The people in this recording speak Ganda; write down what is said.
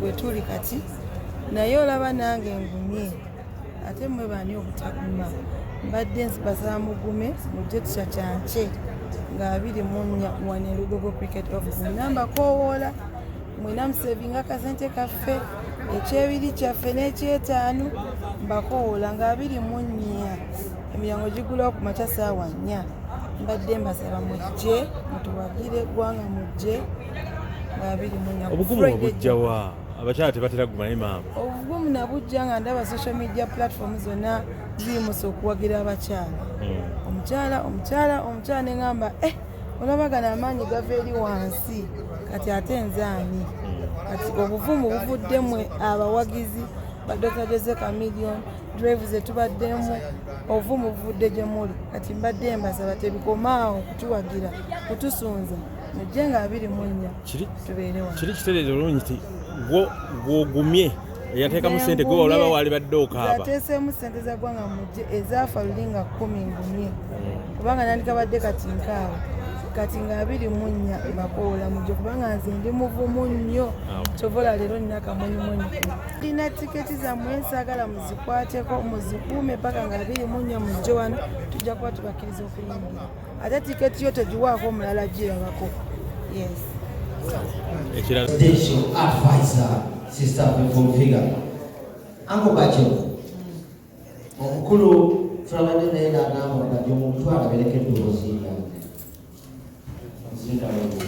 Wetuli kati, naye olaba nange ngumye, ate mmwe baani obutaguma? Mbadde nsibasaba mugume, mujje tukyakyanke nga 24 wano e Lugogo Cricket Oval. Mwena mbakoowoola, mwena musevinga akasente kaffe, ekyebiri kyaffe n'ekyetaano. Mbakowoola nga 24, emiryango gigulawo ku makya saawa 4. Mbadde mbasaba mujje mutuwagire eggwanga, mujje nga 24 ku Obugumu Friday. Obujjawa? Abakyala tebatera kuguma, naye maama. Obugumu nabujja nga ndaba social media platform zonna ziyimusa okuwagira abakyala. Omukyala, omukyala, omukyala, neŋamba, eh, olabagana amaanyi gava eri wansi. Kati ate nze ani? Kati obuvumu buvuddemu abawagizi ba Dr Jose Chameleone, drive zetubaddemu, obuvumu buvudde gye muli. Kati mbadde mbasaba tebikomaawo kutuwagira, kutusunza, mujje nga 24 tubeere wano. Kiri kitereeza bulungi nti gwogumye eyateekamu sente, gwe olaba wali badde okaaba. Ateeseemu sente za ggwanga mujje ezaafa luli nga 10. Ngumye kubanga nandikabadde kati nkaaba. Kati nga 24 mbakoola mujje, kubanga nze ndi muvumu nnyo. Kyovola leero nina akamonyimonyi. Lina tiketi zammwe, nsaagala muzikwateko, muzikuume paka nga 24 mujje wano, tujja kuba tubakkiriza okuyingira. Ate tiketi yo togiwaako omulala girabako. Yes. Ekirala, Presidential advisor, Sister Full Figure. Uncle Bajo, omukulu tulabadde naye n'agamba Bajo mumutwala abeereko eddoboozi lyange. Omuzindaalo gwe.